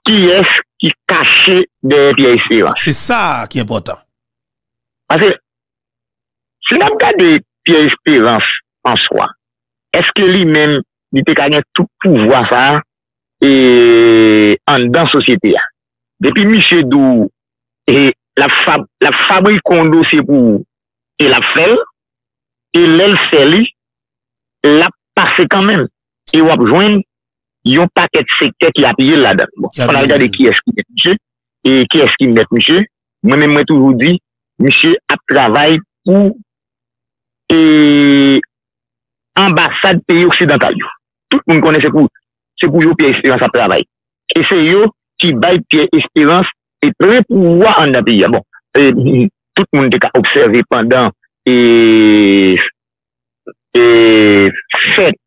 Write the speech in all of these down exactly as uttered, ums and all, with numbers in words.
kiyès ki kache dèyè Pierre Espérance. Se sa ki enpòtan. Paske, si n ap gade Pierre Espérance an swa, èske li menm, li te ka gen tout pouvwa sa a, e, anndan sosyete a? Depi misye di w, e, l ap fab-, l ap fabrike yon dosye pou ou, e l ap fè l, e lè l fè li, l ap pase kanmenm. E w ap jwenn yon pakèt sektè ki apiye l ladan. Bon, fò n al gade kiyès ki mèt misye, e kiyès ki mèt misye. Mwen menm, mwen toujou di, misye ap travay pou, e, anbasad peyi oksidantal yo. Tout moun konnen se pou, se pou yo Pierre Espérance ap travay. E se yo ki bay Pierre Espérance e plen pouvwa anndan peyi a. Bon, e, tout moun te ka obsève pandan, e, e, fèt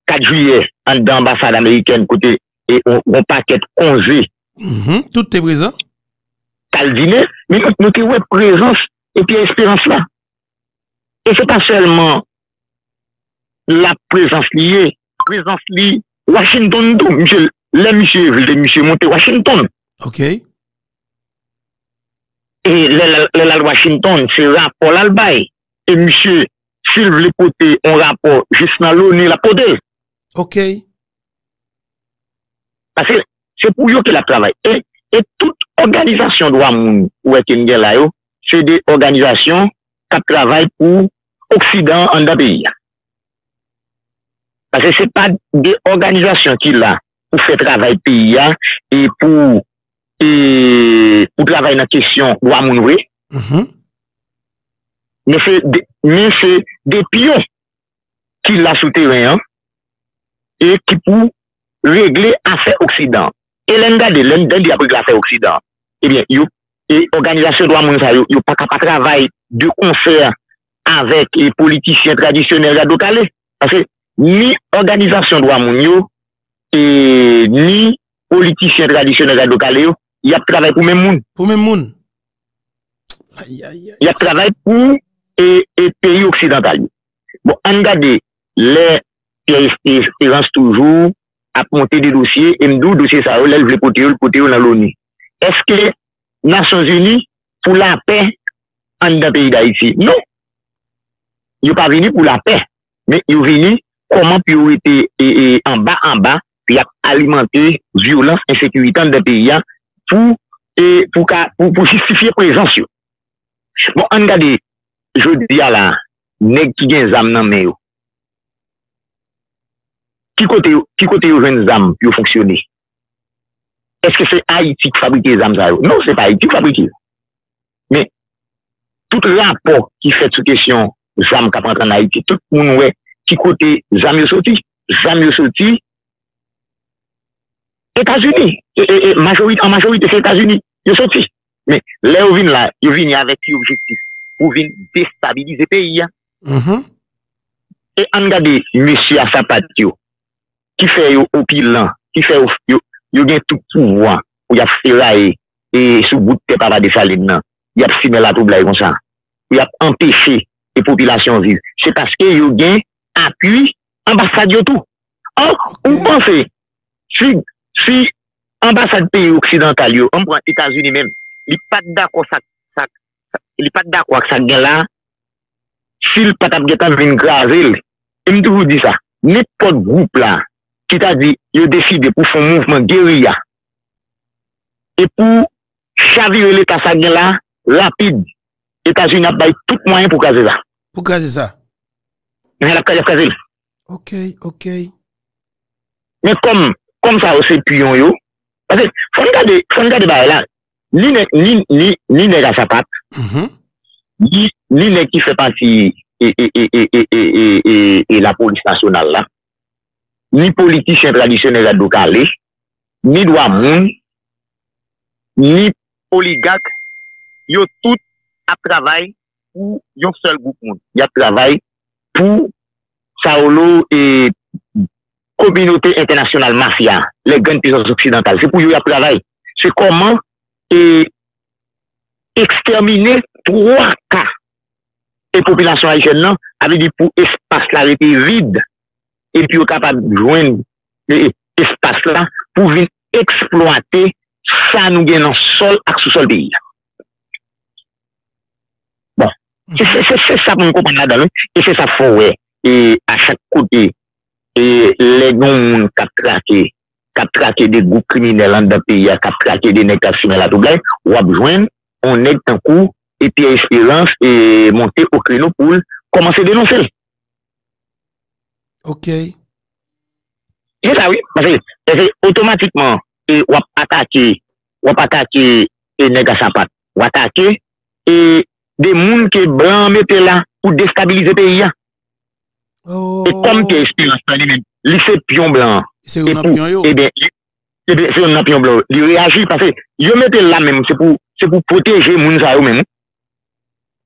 kat jiyè anndan anbasad amerikèn kote, e, yon, yon pakèt konze, mhm, tout te prezan, t al dine, men nou, nou te wè prezans e Pierre Espérance la. E se pa sèlman la prezans li ye, prezans li Washington tou. Misye, lè misye vle, misye monte Washington. Ok. E lè l al, lè l al Washington, se rapò l al bay. E misye, si l vle pote yon rapò jis nan loni, l ap pote l. Ok. Paske se pou yo ke l ap travay. E, e tout òganizasyon dwa moun ou wè ke n gen la yo, se de òganizasyon k ap travay pou Oksidan an anndan peyi a. Paske se pa de òganizasyon ki la pou fè travay peyi a e pou, e pou travay nan kesyon dwa moun vre. Mhm. Men se de, men se de pyon ki la sou teren an e ki pou regle afè Oksidan an. E lè n gade, lè n, lè n di y ap regle afè Oksidan an, ebyen, yo, e òganizasyon dwa moun sa yo, yo pa ka pa travay de konsè avèk, e, politisyen tradisyonèl Radyo Kale. Paske ni òganizasyon dwa moun yo, e ni politisyen tradisyonèl Radyo Kale yo, y ap travay pou menm moun. Pou menm moun. Ay, ay, ay. Y ap travay pou, e, e peyi oksidantal yo. Bon, ann gade, lè Pierre Espérance toujou ap monte de dosye, e m di w dosye sa yo, lè l vle pote yo, l pote yo nan loni. Èske Nasyonzini pou lapè anndan peyi Dayiti? Non. Yo pa vini pou lapè, men yo vini kòman pou yo rete, e, e, anba, anba, pou y ap alimante vyolans, ensekirite anndan peyi a, pou, e, pou ka, pou, pou jistifye prezans yo. Bon, ann gade, jodi a la, nèg ki gen zam nan men yo, ki kote yo, ki kote yo jwenn zam pou yo fonksyone? Èske se Ayiti ki fabrike zam sa yo? Non, se pa Ayiti ki fabrike yo. Men, tout rapò ki fèt sou kesyon zam k ap rantre ann Ayiti, tout moun wè ki kote zam yo soti. Zam yo soti Etazini. E, e, e, majori-, an majorite, se Etazini yo soti. Men, lè yo vin la, yo vini avèk ki objektif? Pou vin destabilize peyi a. Mhm. E ann gade mesye a sapat yo, ki fè yo opilan, ki fè yo, yo, yo gen tout pouvwa pou y ap feraye, e, sou bout tè Papa Desalin nan. Y ap simen latwoublay konsa. Pou y ap anpeche, e, popilasyon viv. Se paske yo gen apui anbasad yo tou. An, ou panse, si, si anbasad peyi oksidantal yo, ann pran Etazini menm, li pa t dakò sa, sa, sa, li pa t dakò ak sa k gen la, si l pa t ap gentan vin kraze l. E m toujou di sa, nenpòt gwoup la ki ta di yo deside pou fè yon mouvman geriya e pou chavire leta sa gen la rapid, Etazini ap bay tout mwayen pou kraze sa. Pou kraze sa. Men l ap kraze, l ap kraze l. Ok, ok. Men kòm, kòm sa yo se piyon yo, paske fò n gade, fò n gade bagay la, ni nèg, ni, ni, ni nèg a sapat, mhm, ni, ni nèg ki fè pati e, e, e lapolis nasyonal la, ni politisyen tradisyonèl Radyo Kale, ni dwa moun, ni oligak, yo tout ap travay pou yon sèl gwoup moun. Y ap travay pou sa yo rele, e, kominote entènasyonal mafya, les grandes puissances occidentales. Se pou yo y ap travay. Se kòman, e, ekstèmine twa ka e popilasyon ayisyèn nan, sa vle di pou espas la rete vid, epi yo kapab jwenn, e, e, espas la pou vin eksplwate sa nou gen nan sòl ak sou sòl peyi a. Bon, se, se, se, se sa pou n konprann ladan l, wi. E se sa k fè w wè, e a chak kote, e lè gen yon moun k ap trake, k ap trake de gwoup kriminèl anndan peyi a, k ap trake de nèg k ap simen latwoublay, w ap jwenn yon nèg tankou e Pierre Espérance e monte o kreno pou l kòmanse denonse l. Ok. Se sa wi, paske, paske otomatikman e w ap atake, w ap atake e nèg a sapat, w atake e de moun ke blan an mete la pou destabilize peyi a. E kòm Pierre Espérance la li menm, li se pyon blan an. Se youn nan pyon yo. Ebyen, li- ebyen, se youn nan pyon blan yo. Li reyaji paske yo mete l la menm, se pou, se pou pwoteje moun sa yo menm.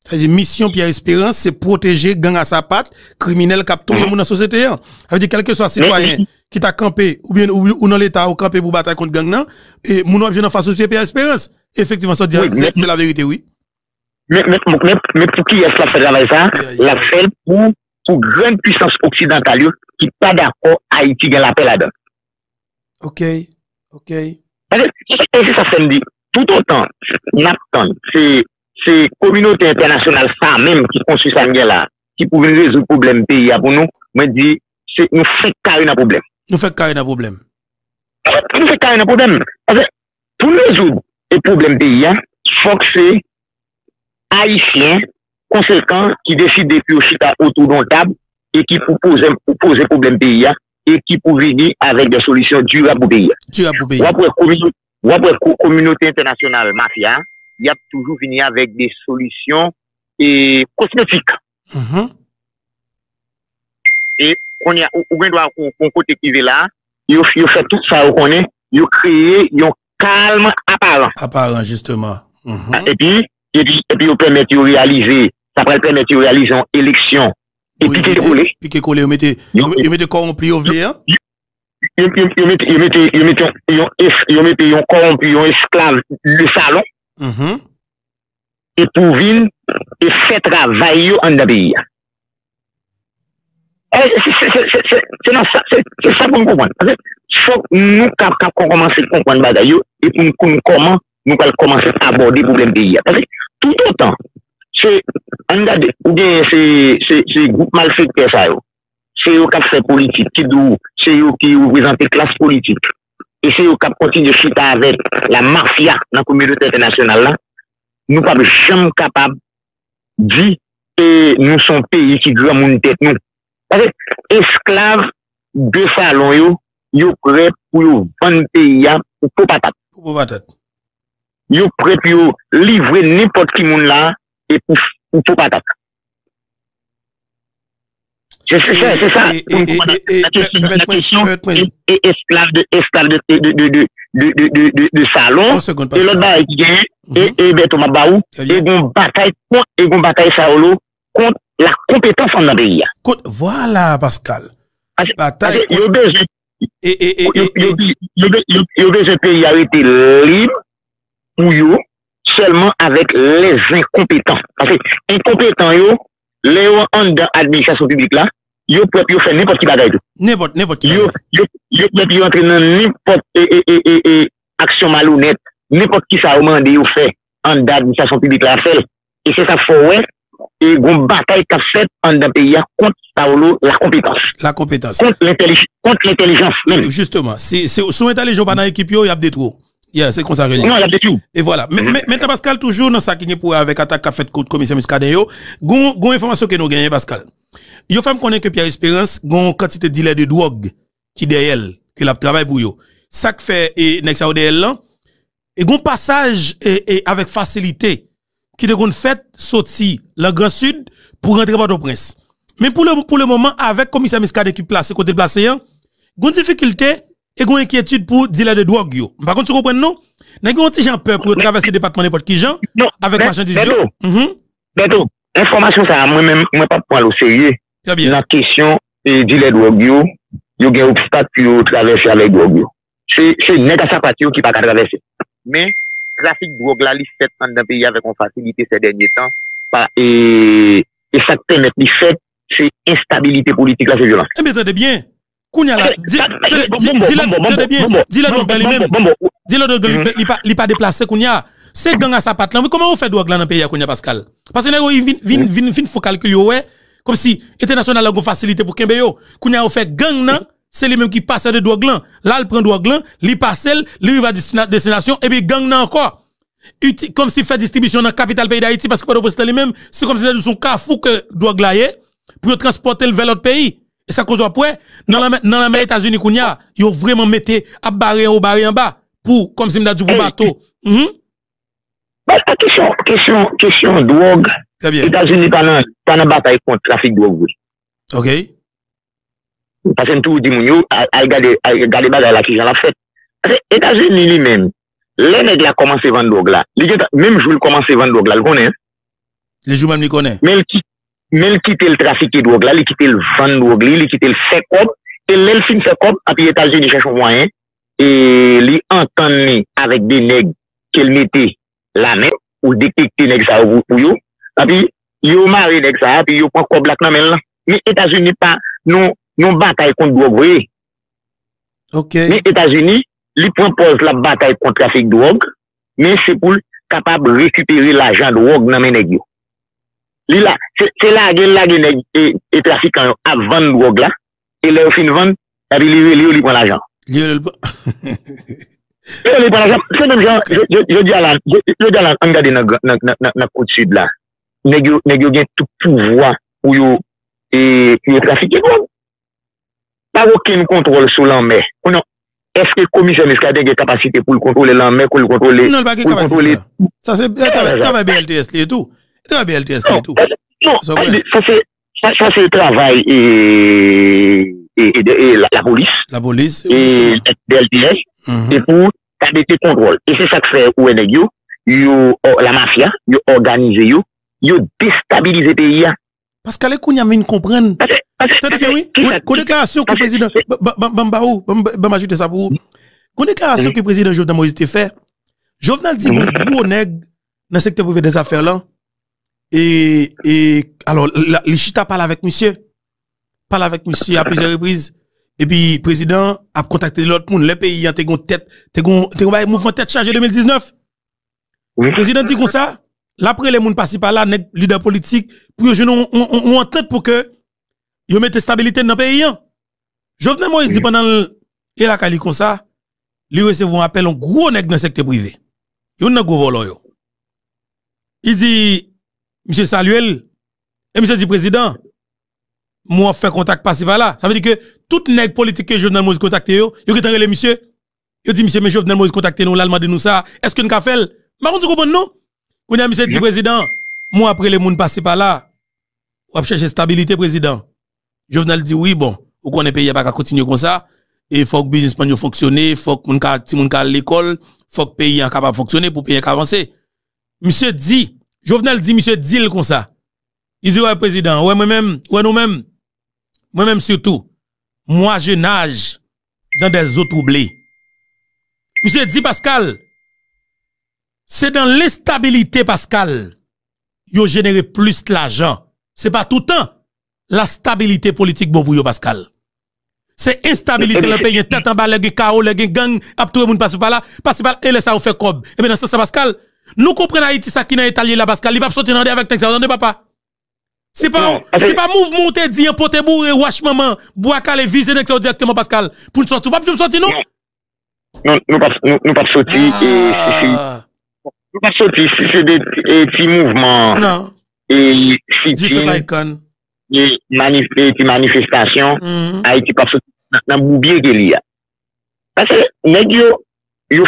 Sa vle di misyon Pierre Espérance se pwoteje gang a sapat, kriminèl k ap touye moun nan sosyete an. Sa vle di kèlkeswa sitwayen ki ta kanpe oubyen ou, ou nan leta ou kanpe pou batay kont gang nan, e moun w ap jwenn anfas ou se Pierre Espérance. Efektivman sa w di a se, se laverite wi. Men, men, men, men pou kiyès l ap fè travay sa? L ap fè l pou, pou grann pwisans oksidantal yo ki pa dakò Ayiti gen lapè ladan l. Ok, ok. E se sa k fè m di, toutotan n ap tann se, se kominote entènasyonal sa menm ki konstwi sa n gen la, ki pou vin rezoud pwoblèm peyi a pou nou, mwen di, se nou fenk kare nan pwoblèm. Nou fenk kare nan pwoblèm. Nou fenk kare nan pwoblèm. Paske pou n rezoud e pwoblèm peyi a, fòk se Ayisyen konsekan ki deside pou yo chita otou d yon tab e ki pou poze, pou poze pwoblèm peyi a e ki pou vini avèk de solisyon dirab pou peyi a. Dirab pou peyi a. W ap wè komino, w ap wè ko, kominote entènasyonal mafya a, y ap toujou vini avèk de solisyon e kosmetik. E kounye a, ou, ou gen dwa kon, kon kote k rive la, yo, yo fè tout sa yo konnen, yo kreye yon kalm aparan. Aparan, jisteman. Epi, epi, epi yo pèmèt yo reyalize, sa pral pèmèt yo reyalize yon eleksyon. E pike kole. Pike kole, yo mete, yo, yo mete kòwonpi yo vle an. Yo, yo, yo mete, yo mete, yo mete yon, yon es, yo mete yon kòwonpi, yon esklav de salon. E pou vin e fè travay yo anndan peyi a. Se nan sa, se sa pou n konprann. Paske fòk nou ka, ka kòmanse konprann bagay yo e pou n konn kòman nou pral kòmanse abòde pwoblèm peyi a. Paske toutotan se, ann gade, ou genyen se, se, se gwoup malfektè sa yo, se yo k ap fè politik, ki di w se yo ki reprezante klas politik, e se yo k ap kontinye chita avèk la mafya nan kominote entènasyonal la, nou p ap janm kapab di e nou se yon peyi ki granmoun tèt nou. Paske esklav de salon yo, yo prè pou yo vann peyi a pou po patat. Pou po patat. Yo prè pou yo livre nenpòt ki moun la e pou, pou po patat. Se, se, se, se sa pou n konprann la kesyon, la kesyon e, e esklav de, esklav de, de, de, de, de, de, de, de, de salon. E lòt bagay ki genyen, e, e Bèto m ap ba ou, e gon batay kont, e gon batay sa yo lo kont la konpetans anndan peyi a. Kont, vwala, Pascal. Batay kont. Yo bezwen, e, e, e, yo, yo, yo, yo, yo bezwen peyi a rete lib pou yo sèlman avèk lèzenkonpetan. Paske enkonpetan yo, lè yo anndan administrasyon piblik la, yo prè pou yo fè nenpòt ki bagay tou. Nenpòt, nenpòt ki bagay. Yo, yo, yo prè pou yo antre nan nenpòt e, e, e, e, e, aksyon malonèt, nenpòt ki sa yo mande yo fè anndan administrasyon piblik la fè l. E se sa k fè w wè e gon batay k ap fèt anndan peyi a kont sa yo lo lakonpetans. Lakonpetans. Kont lentèlijans, kont lentèlijans menm. Jisteman, si, si, si w entèlijan w pa nan ekip yo, y ap detwi w. Yeah, se konsa ke l ye. Non, y ap detwi w. E vwala. Men, men, mentnan, Pascal, toujou nan sa ki gen pou wè avèk atak k ap fèt kont komisè Muscadin yo, gon, gon enfòmasyon ke nou genyen, Pascal. Yo fè m konnen ke Pierre Espérance gon kantite dilè de dwòg ki dèyè l, ke l ap travay pou yo. Sa k fè e nèg sa yo dèyè l lan, e gon pasaj e, e avèk fasilite ki te konn fèt soti lan Gran Sid pou rantre Pòtoprens. Men pou le, pou le moman, avèk komisè Muscadin ki plase kote l plase an, gon difikilte e gon enkyetid pou dilè de dwòg yo. M pa konn si w konprann non. Nèg yo yon ti jan pè pou yo travèse depatman nenpòt ki jan avèk machandiz yo. Bèto, enfòmasyon sa a, mwen menm, mwen p ap pran l oserye. Nan kesyon e dilè dwòg yo, yo gen obstak pou yo travèse avèk dwòg yo. Se, se nèg a sapat yo ki pa ka travèse. Men, trafik dwòg la, li fèt anndan peyi a avèk yon fasilite sè dènye tan. Pa, e, e sa k pèmèt li fèt, se enstabilite politik la, se vyolans. Ebyen, tande byen. Kounye a la, di, tande, di, di lòt, tande byen, di lòt dwòg lan li menm. Di lòt dwòg lan li, li pa, li pa deplase kounye a. Se gang a sapat lan. Wi, kòman yo fè dwòg la nan peyi a kounye a, Pascal? Paske nèg yo vin, vin, vin, vin fè kalkil yo wè, kòmsi entènasyonal la gon fasilite pou kenbe yo. Kounye a yo fè gang nan, se li menm ki pasè de dwòg lan. La l pran dwòg lan, li pase l, li rive a destina-, destinasyon, epi gang nan ankò. Iti-, kòmsi fè distribisyon nan kapital peyi Dayiti, paske Pòtoprens lan li menm, se kòmsi se yon kafou ke dwòg la ye, pou yo transpòte l vè lòt peyi. E sa koz w ap wè, nan lanmè, nan lanmè Etazini kounye a, yo vrèman mete, ap bare anwo, bare anba, pou, kòmsi m ta di w pou bato. Mhm. Basta kesyon, kesyon, kesyon dwòg, Etazini pa nan, pa nan batay kont trafik dwòg vre. Ok. Paske m toujou di moun yo, al, al gade, al gade bagay la kijan l ap fèt. Paske Etazini li menm, lè nèg la kòmanse vann dwòg la, li gentan, menm jou l kòmanse vann dwòg la, l konnen. Li jou menm li konnen. Men l ki, men l kite l trafike dwòg la, li kite l vann dwòg li, li kite l fè kòb, e lè l fin fè kòb, anpi Etazini chèche yon mwayen, e li antann li avèk de nèg ke l mete lamen ou detekte nèg sa yo pou, pou yo. Epi yo mare nèg sa a, epi yo pran kòb la k nan men l lan. Men Etazini pa nan, nan batay kont dwòg vre. Ok. Men Etazini, li pran pòz l ap batay kont trafik dwòg, men se pou l kapab rekipere lajan dwòg nan men nèg yo. Li la, se, se lage l lage nèg e, e trafikan yo ap vann dwòg la, e lè yo fin vann, epi li rele yo, li pran lajan. Li rele l. Li rele l pran lajan. Se menm jan, jodi a la, jodi a la, ann gade nan, nan, nan, nan, nan kout sid la. Nèg yo, nèg yo gen tout pouvwa pou yo, e, pou yo trafike dwòg. Pa gen okenn kontwòl sou lanmè. Kounye a, èske komisè Muscadin gen kapasite pou l kontwole lanmè, pou l kontwole... Non, l pa gen kapasite sa. Sa se travay B L T S li ye tou. Travay B L T S li ye tou. Non, sa se, sa, sa se travay e, e, e, e la, lapolis. Lapolis. E B L T S. E pou ta mete kontwòl. E se sa k fè ou wè nèg yo, yo, la mafya, yo òganize yo, yo destabilize peyi a. Pascal, e kounye a m vin konprann. Tande byen wi. Gon deklarasyon ke prezidan, ban m ba ou, ban m ajoute sa pou ou. Gon deklarasyon ke prezidan Jovenel Moïse te fè. Jovenel di gon gwo nèg nan sektè prive dèzafè lan. E, e, alò, li chita pale avèk misye. Pale avèk misye a plizyè repriz. Epi prezidan ap kontakte lòt moun. Lè peyi an te gon tèt, te gon, te gon bagay mouvman tèt chaje de mil diznèf. Prezidan di konsa, l ap rele moun pasi pala, nèg lidè politik, pou yo jwenn yon, yon, yon, yon antant pou ke yo mete estabilite nan peyi an. Jovenel Moïse di pandan l ye lakay li konsa, li resevwa yon apèl yon gwo nèg nan sektè prive. Youn nan gwo vòlò yo. Li di, misye salye l, e misye di prezidan, mwen ap fè kontak pasi pala. Sa vle di ke tout nèg politik ke Jovenel Moïse kontakte yo, yo gentan rele misye. Yo di misye, men Jovenel Moïse kontakte nou, l al mande nou sa, èske n ka fè l? M pa konn si w konprann non. Kounye a misye di prezidan, mwen ap rele moun pasi pala. W ap chèche estabilite prezidan. Jovenel di wi, bon, ou konnen peyi a pa ka kontinye konsa. E fòk biznismann yo fonksyone, fòk moun ka, timoun ka al lekòl, fòk peyi a kapab fonksyone pou peyi a ka avanse. Misye di, Jovenel di misye di l konsa. Li di wè prezidan, wè mwen menm, wè nou menm. Mwen menm sitou, moi je nage dans des eaux troublées. Misye di Pascal, se nan lenstabilite Pascal, yo jenere plis lajan. Se pa toutan lastabilite politik bon pou yo Pascal. Se enstabilite lan peyi an, tèt anba, lè gen kawo, lè gen gang ap touye moun pasi pala, pasi pala, e lè sa yo fè kòb. Ebyen nan sans sa Pascal, nou konprann Ayiti sa ki nan eta l ye la Pascal, li p ap soti nan de avèk nèg sa yo, tande papa. Se pa, se pa mouvman w te di an pote boure, wach manman, bwa kale, vize nèg sa yo dirèkteman Pascal. Pou n soti, w p ap janm soti non. Nou, nou p ap, nou, nou p ap soti e si, si, nou p ap soti si se de e, ti mouvman e sitin e mani, e ti manifestasyon Ayiti p ap soti nan, nan boubye ke li a. Paske nèg yo, yo,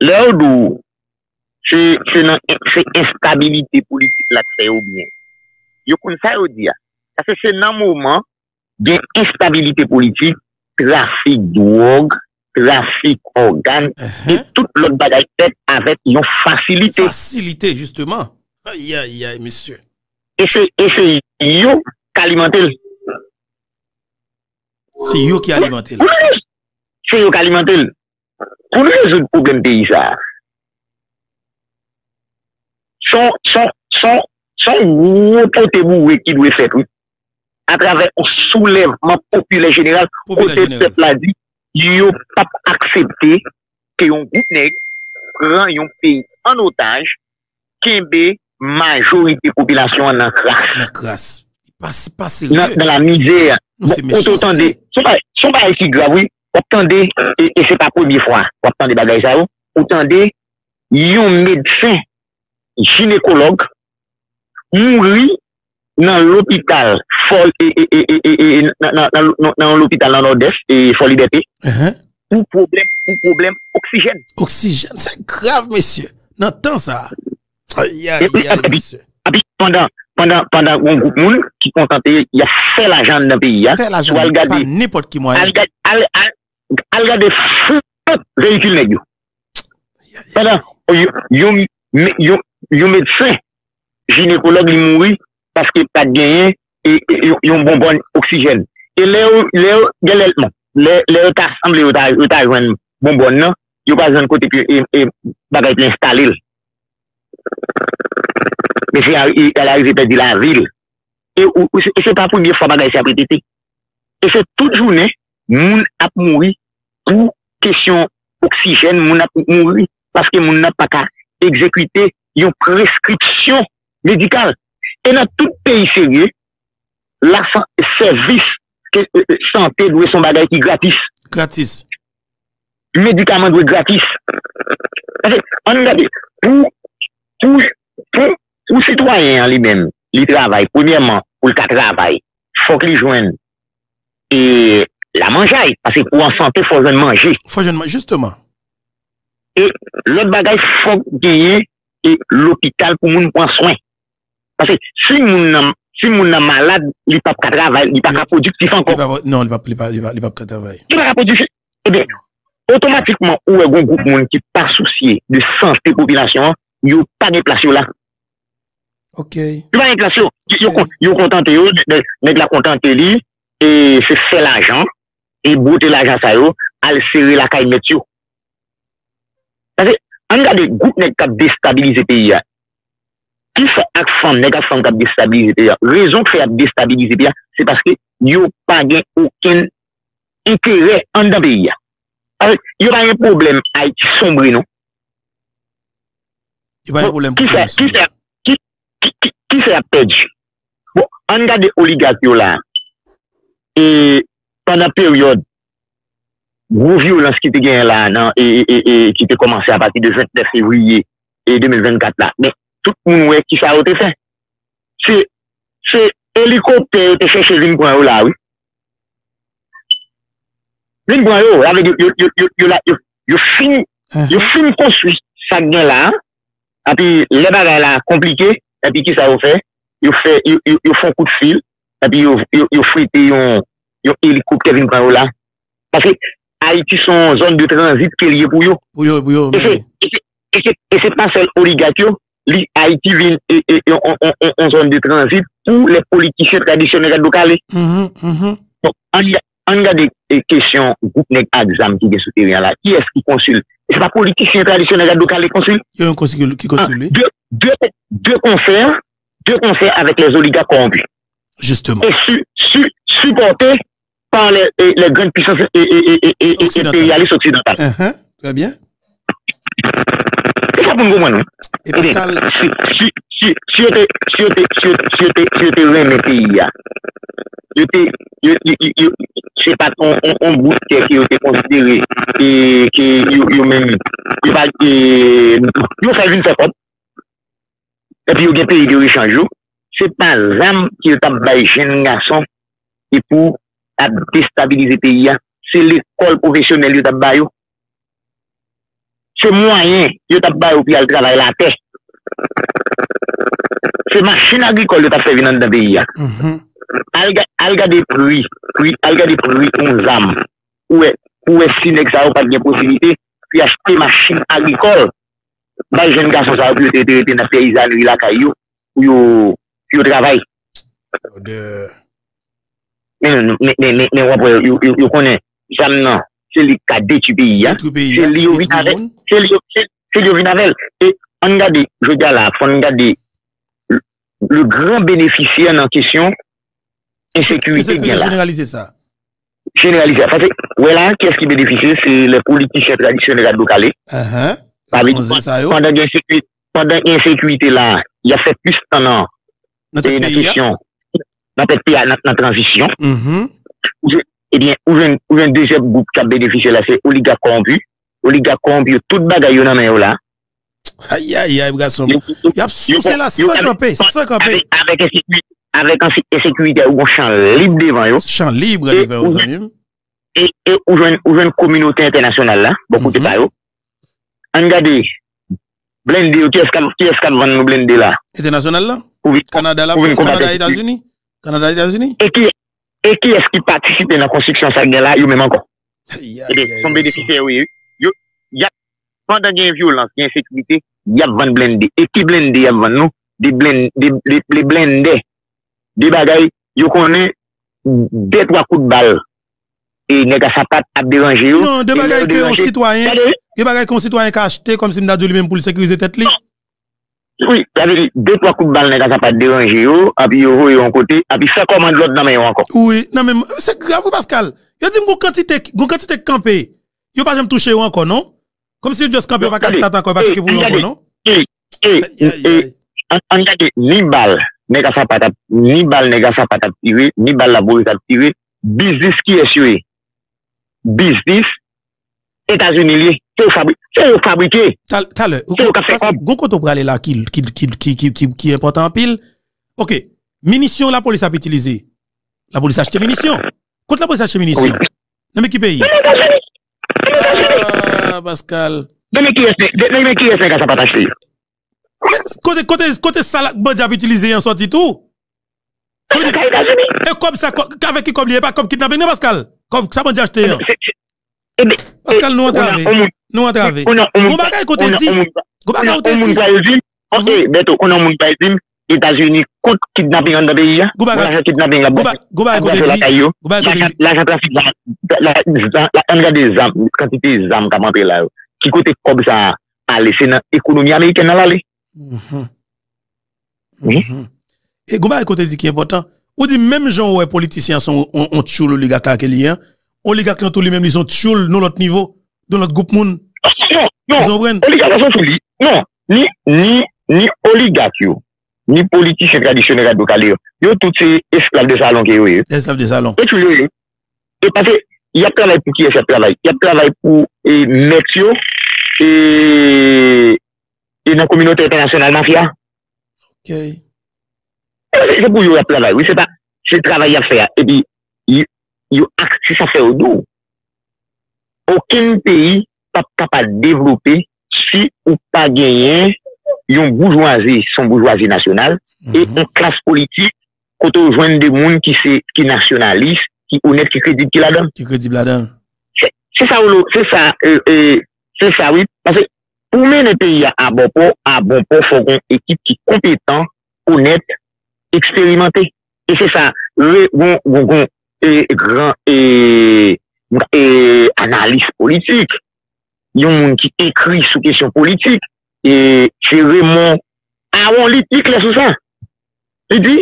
lè yo di w se, se nan, se enstabilite politik la k fè yo byen. Yo konn sa yo di a. Paske se nan moman gen enstabilite politik, trafik dwòg, trafik ògàn, e tout lòt bagay fèt avèk yon fasilite. Fasilite, jisteman. Ayayay, mesye. E se, e se yo k alimante l. Se yo ki alimante l. Se yo k alimante l. Pou n rezoud pwoblèm peyi sa a, se yon, se yon, se yon, se yon gwo pote boure ki dwe fèt, wi. atravè yon soulèvman popilè jeneral kote pèp la di yo p ap aksepte ke yon gwoup nèg pran yon peyi an otaj, kenbe majorite popilasyon an nan kras. Nan kras. Li pa, li pa serye. Nan, nan lamizè. Non, se mechanste. Kote w tande, se yon bagay, se yon bagay ki grav, wi. W ap tande, e, e se pa premye fwa w ap tande bagay sa yo. Ou tande yon medsen jinekològ mouri nan lopital Fò, e, e, e, e, e, e, nan, nan, nan, nan, nan yon lopital nan Nòdès, e, Fò Libète, pou pwoblèm, pou pwoblèm oksijèn. Oksijèn, se grav, mesye. Nan tan sa a. Ay, ay, ay, mesye. Epi, epi pandan, pandan, pandan yon gwoup moun ki kontante y ap fè lajan anndan peyi a, si w al gade, al gade, al, al, al gade flòt veyikil nèg yo. Pandan yon, yon, yon, yon medsen jinekològ li mouri paske pa t genyen e, e, yon, yon bonbòn oksijèn. E lè yo, lè yo, gen lè, bon, lè, lè yo ta sanble yo ta, yo ta jwenn bonbòn nan, yo pa jwenn kote pou e, e, bagay pou enstale l. Mesye a, e, al arive pèdi lavi l. E, ou, ou, e se pa premye fwa bagay sa ap repete. E se tout jounen, moun ap mouri pou kesyon oksijèn, moun ap mouri paske moun nan pa ka egzekite yon preskripsyon medikal. E nan tout peyi serye, lasan-, sèvis ke, e, e, sante dwe se yon bagay ki gratis. Gratis. Medikaman dwe gratis. Paske, ann gade, pou, pou, pou, pou sitwayen an li menm, li travay, premyèman, pou l ka travay, fòk li jwenn, e, lamanjay, paske pou w an sante, fò w jwenn manje. Fò w jwenn manje, jisteman. E lòt bagay, fòk genyen, e, lopital pou moun pran swen. Paske si moun nan, si moun nan malad, li p ap ka travay, li pa ka pwodiktif ankò. Li pa, non, li p ap, li pa, li pa, li p ap ka travay. Li pa ka pwodiktif. Ebyen, otomatikman, ou wè gon gwoup moun ki pa sousye de sante popilasyon an, yo pa gen plas yo la. Ok. Yo pa gen plas yo. Yo, yo kon-, yo kontante yo, nèg, nèg la kontante li, e se fè lajan, e bwote lajan sa yo, al sere lakay mèt yo. Paske, ann gade gwoup nèg k ap destabilize peyi a. Ki fè ak fanm, nèg ak fanm k ap destabilize peyi a? Rezon k fè y ap destabilize peyi a, se paske yo pa gen okenn enterè anndan peyi a. Paske yo pa gen pwoblèm Ayiti sonbre, non. Yo pa gen pwoblèm pou peyi a sonbre. Ki fè, ki, ki, ki, ki fè y ap pèdi? Bon, ann gade oligak yo la. E pandan peryòd gwo vyolans ki te genyen la nan, e, e, e, e, ki te kòmanse apati de vennèf fevriye, e, de mil vennkat la. Men, tout moun wè kisa yo te fè. Se, se elikoptè yo te chèche vin pran yo la, wi. Vin pran yo, sa vle di yo, yo, yo, yo, yo la, yo, yo fin, yo fin konstwi sa k gen la, epi lè bagay la konplike, epi kisa yo fè? Yo fè, yo, yo, yo fè yon kout fil, epi yo, yo, yo frete yon, yon elikoptè vin pran yo la. Paske Ayiti se yon zòn de tranzit ke l ye pou yo. Pou yo, pou yo, e se, e se, e se, e se pa sèl oligak yo, li, Ayiti vin, e, e, e, on, on, on, on zòn de tranzit pou lè politisyen tradisyonèl gad do kale. Mhm, mhm. Donk, ann, ann gade, e, kesyon gwoup nèg ak zam ki gen sou teren an la. Kiyès ki konsil? E se pa politisyen tradisyonèl gad do kale konsil? Yo yon konsil ki konsil, wi. De, de, de konsè, de konsè avèk lè oligak kòwonpi. Jisteman. E su, su, sipòte pa lè, e, lè grann pisans, e, e, e, e, e, enperyalis oksidantal. Enhen, trè byen. Se sa pou n konprann, wi. E Pascal, si, si, si, si yo te, si yo te, si yo te, si yo te, si yo te renmen peyi a, yo te, yo, yo, yo, yo, se pa t on, on, on bout tè ke yo te konsidere, e, ke yo, yo menm, yo pa, e, yo fè vin fè kòb. Epi yo gen peyi de rechanj yo, se pa zam ke yo t ap bay jenn gason e pou ap destabilize peyi a. Se lekòl pwofesyonèl yo t ap ba yo. Se mwayen yo t ap ba yo pou y al travay latè. Se machin agrikòl yo t ap fè vin anndan peyi a. Mhm. Al ga-, al gade pri, pri, al gade pri yon zam. Ou wè, ou wè si nèg sa yo pa t gen posiblite pou y achte machin agrikòl. Bay jenn gason sa yo pou yo te, te rete nan peyizanri lakay yo, pou yo, pou yo travay. Men, men, men, men, men w ap wè, yo, yo, yo konnen zam nan, se li k ka detwi peyi a. Detwi peyi a, se li yo vin avè l. Se li yo, se, se li yo vin avè l. E ann gade, jodi a la, fò n gade le, le gran benefisyè nan kesyon ensekirite k gen la. Jeneralize sa. Jeneralize sa. Paske, wè la, kiyès ki benefisye? Se lè politisyen tradisyonèl radyo kale. Sa vle di, pandan gen ensekirite, pandan gen ensekirite la, y ap fè plis tan nan, nan kesyon, nan tèt peyi a, nan, nan tranzisyon. Ebyen, ou jwenn, ou jwenn dezyèm gwoup k ap benefisye la, se oligak kòwonpi. Oligak kòwonpi yo, tout bagay yo nan men yo la. Ayayay, gason. Y ap souse la san kanpe, san kanpe. Avèk, avèk ensekirite, avèk ensekirite, ou gon chan lib devan yo. Chan lib devan yo, zanmi m. E, e ou jwenn, ou jwenn kominote entènasyonal la, bò kote pa yo. Ann gade, blende yo, kiyès k ap, kiyès k ap vann nou blende la? Entènasyonal la? Kanada la, Kanada, Etazini? Kanada, Etazini? E ki, e kiyès ki patisipe nan konstriksyon sa k gen la, yo menm ankò? Ebyen, se yon benefisye yo ye. Yo, y ap, pandan gen vyolans, gen ensekirite, y ap vann blende. E ki blende y ap vann nou? De blen-, de, de, de blende. De bagay, yo konnen de twa kout bal e nèg a sapat ap deranje yo. Non, de bagay ke yon sitwayen, de bagay ke yon sitwayen ka achte kòmsi m ta di w li menm pou l sekirize tèt li. Wi, sa vle di, de twa kout bal nèg a sapat deranje yo, anpi yo voye yo yon kote, anpi fè kòmand lòd nan men yo ankò. Wi, nan men, se grav wi, Pascal. Yo di m gon kantite, gon kantite k kanpe. Yo pa janm touche yo ankò, non? Kòmsi yo just kanpe, yo pa ka stat ankò, yo pa tcheke pou yo ankò, non? E, e, e, ann, ann gade, ni bal nèg a sapat ap, ni bal nèg a sapat ap tire, ni bal lapolis ap tire, biznis kiyès yo ye? Biznis Etazini li ye. Se yo fabri-, se yo fabrike. Talè, se yo k ap fè kòb. Gon kote w prale la ki, ki, ki enpòtan anpil. Oke, minisyon lapolis ap itilize. Lapolis achte minisyon. Kot lapolis achte minisyon? Nan men ki peyi? Nan men Etazini. Nan men Etazini. Ah, Pascal. Nan men kiyès, nan men kiyès nèg a sapat achte yo? Men kote, kote, kote sa la, bandi ap itilize an sòti tou? Sa vle di, e kòb sa, kò-, avèk ki kòb li ye? E pa kòb kidnaping non, Pascal? Kòb sa bandi achte an. Pascal, nou antrave. Nou antrave. Gon bagay kote di, gon bagay kote di. Ok, Beto, konnen yon moun pral di m, Etazini kont kidnaping anndan peyi a? Gon bagay, lajan kidnaping la, gon bagay kote di, gon bagay kote di. Lajan trafik zam, la, la, la, ann gade zam, kantite zam k ap antre la yo. Ki kote kòb sa a ale? Se nan ekonomi amerikèn nan l ale. Mhm. Wi. Mhm. E gon bagay kote di ki enpòtan. Ou di menm jan ou wè politisyen an se yon, yon, yon tchoul oligak la ke li ye an, oligak lan tou li menm li se yon tchoul nan lòt nivo, nan lòt gwoup moun. Non, non. Ou konprann? Oligak la se yon tchoul li. Non. Ni, ni, ni oligak yo, ni politisyen tradisyonèl radyo kale yo. Yo tout se esklav de salon ke yo ye. Esklav de salon. Se tchoul yo ye. E paske y ap travay pou kiyès y ap travay? Y ap travay pou, e, mèt yo, e, e nan kominote entènasyonal mafya. Ok. E se, se pou yo y ap travay, wi. Se pa, se travay y ap fè a. Epi, yo, yo ak-, se sa fè yo di w, okenn peyi p ap kapab devlope si ou pa genyen yon boujwazi, se yon boujwazi nasyonal, e yon klas politik kote w jwenn de moun ki se, ki nasyonalis, ki onèt, ki kredib, ki ladan l. Ki kredib ladan l. Se, se sa, Wolo, se sa, e, e, se sa, wi. Paske pou w mennen peyi a a bon pò, a bon pò, fò w gen yon ekip ki konpetan, onèt, eksperimante. E se sa, re-, gon, gon, gon, e, gran, e, e, analis politik, yon moun ki ekri sou kesyon politik, e, se Raymond Aron, li, li klè sou sa. Li di,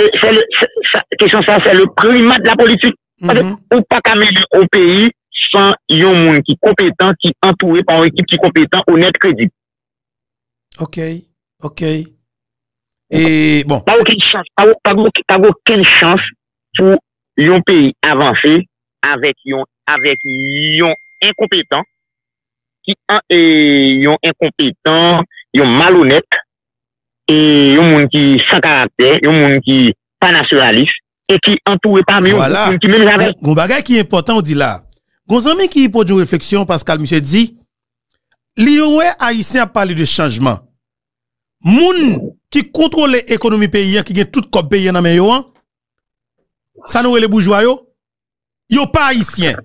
e, c'est le, c'est, sa, kesyon sa, c'est le primat de la politique. Paske ou pa ka mennen yon peyi san yon moun ki konpetan, ki antoure pa yon ekip ki konpetan, onèt, kredib. Ok, ok. E, bon. Pa okenn chans, pa, pa, pa gen okenn chans pou yon peyi avanse avèk yon, avèk yon enkonpetan, ki an, e, yon enkonpetan, yon malonèt, e, yon moun ki san karaktè, yon moun ki pa nasyonalis, e ki antoure pa yon gwoup moun ki menm jan avè l. Gon, gon bagay ki enpòtan ou di la. Gon zanmi ki poze yon refleksyon, Pascal, misye di, li wè Ayisyen ap pale de chanjman. Moun ki kontwole ekonomi peyi an, ki gen tout kòb peyi an nan men yo an, sa nou rele boujwa yo, yo pa Ayisyen.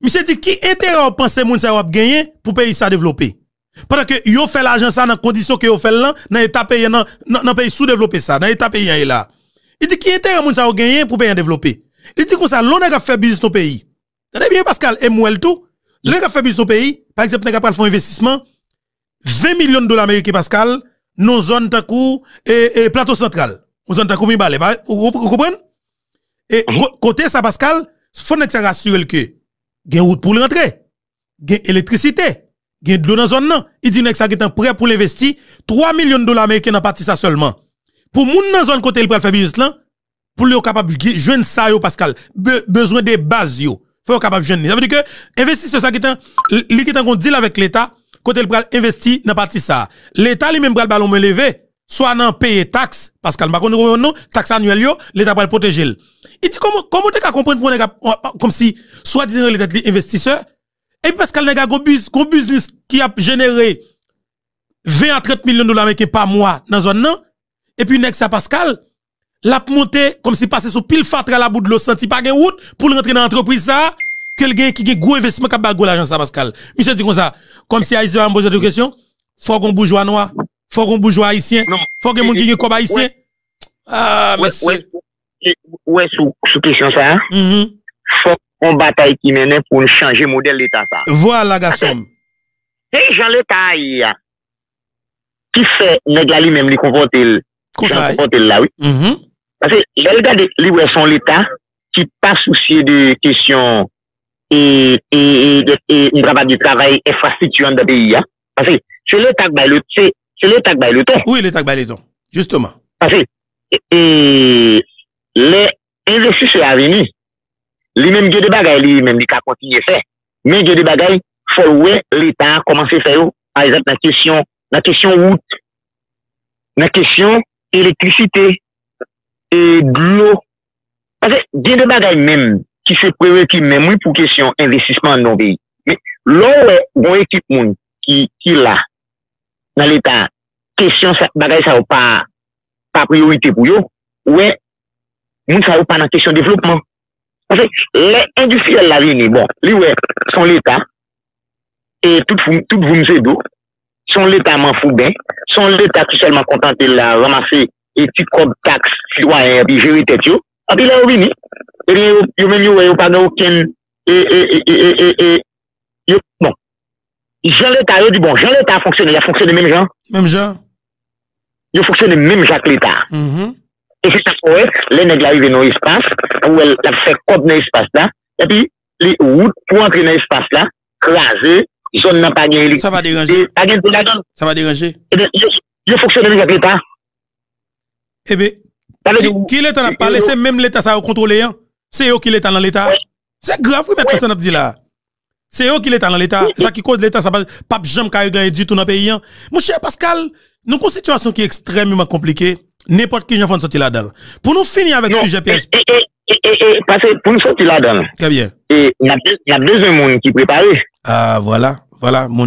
Misye di, ki enterè w panse moun sa yo ap genyen pou peyi sa devlope? Pandan ke yo fè lajan sa nan kondisyon ke yo fè l lan, nan eta peyi an, nan, nan, nan peyi soudevlope sa, nan eta peyi an ye la. Li di, ki enterè moun sa yo genyen pou peyi an devlope? Li di konsa, lè yon nèg ap fè biznis nan peyi, tande byen, Pascal, e m wè l tou, lè nèg ap fè biznis nan peyi, pa egzanp, nèg ap pral fè yon envestisman, ven milyon dola ameriken, Pascal, nan yon zòn tankou, e, e, Plato Santral, yon zòn tankou Mibalè, pa, ou, ou, ou konprann? E ko- kote sa, Pascal, fò nèg sa rasire l ke gen wout pou l rantre, gen elektrisite, gen dlo nan zòn nan. Li di nèg sa gentan prè pou l envesti twa milyon dola ameriken nan pati sa sèlman. Pou moun nan zòn kote l pral fè biznis lan, pou yo kapab jwenn sa yo, Pascal, be- bezwen de baz yo, fò yo kapab jwenn li. Sa vle di ke envestisè sa gentan, li gentan gon dil avèk Leta, kote l pral envesti nan pati sa. Leta li menm pral ba l yon men leve, swa nan peye taks, Pascal, m pa konn rekonèt non, taks anyèl yo, Leta pral pwoteje l. Li di kòman, kòman w te ka konprann pou nèg ap, kòmsi, swadizan rele tèt li envestisè, epi Pascal nèg a gon biz- gon biznis ki ap jenere ven a trant milyon dola ameriken pa mwa nan zòn nan, epi nèg sa Pascal, l ap monte kòmsi pase sou pil fatra labou dlo santi pa gen wout pou l rantre nan antrepriz sa a, ke l gen ki gen gwo envestiman k ap ba l gwo lajan sa Pascal. Misye di konsa, kòmsi Ayisyen pa janm poze tèt yo kesyon, fò gon boujwa nwa, fò gon boujwa ayisyen, fò gen moun ki gen kòb ayisyen. Ah, mesye. Ou wè sou, sou kesyon sa a, fòk yon batay ki mennen pou n chanje modèl Leta sa a. Vwala, gason m. Se jan Leta a ye a ki fè nèg la li menm li konpòte l jan l konpòte l la, wi. Paske lè l gade, li wè se yon Leta ki pa sousye de kesyon e, e, e, e, m kapab di travay enfrastrikti anndan peyi a. Paske se Leta k bay le, se, se Leta k bay le ton. Wi, Leta k bay le ton. Jisteman. Paske e, e, lè envestisè a vini, li menm gen de bagay li menm li ka kontinye fè. Men gen de bagay, fò l wè Leta a kòmanse fè yo, pa egzanp, nan kesyon, nan kesyon wout, nan kesyon elektrisite, e dlo. Paske gen de bagay menm ki se prereki menm, wi, pou kesyon envestisman nan yon peyi. Men lè w wè gon ekip moun ki, ki la nan Leta, kesyon sa, bagay sa yo pa, pa priyorite pou yo, ou wè, moun sa yo pa nan kesyon devlopman. Paske lè endistriyèl la vini, bon, li wè se yon Leta, e tout, tout voum se dlo, se yon Leta manfouben, se yon Leta ki sèlman kontante l la ranmase e ti kòb taks sitwayen epi jere tèt yo. Epi lè yo vini, ebyen yo, yo menm yo wè yo pa gen okenn e, e, e, e, e, e, yo, bon, jan Leta, yo di, bon, jan Leta a fonksyone, y ap fonksyone menm jan. Menm jan. Yo fonksyone menm jan ak Leta. E se sa k fè w wè, lè nèg la rive nan yon espas, ou wè l ap fè kòb nan espas la, epi li wout pou antre nan espas la, kraze, zòn nan pa gen elektrisite, pa gen dlo ladan l. Sa pa deranje. Ebyen, yo, yo fonksyone menm jan ak Leta. Ebyen, ki, ki Leta n ap pale, se menm Leta sa yo kontwole an. Se yo ki Leta nan Leta. Se grav, wi, mèt, sa n ap di la. Se yo ki Leta nan Leta. Sa ki koz Leta sa p ap janm ka regle anyen ditou nan peyi an. Monchè Pascal, nou gon sitiyasyon ki ekstrèmeman konplike. Nenpòt ki jan fò n sòti ladan l. Pou nou fini avèk sijè P S P. E, e, e, e, paske pou n sòti ladan l. Trè byen. E n ap, n ap bezwen moun ki prepare. Ah, vwala, vwala, moun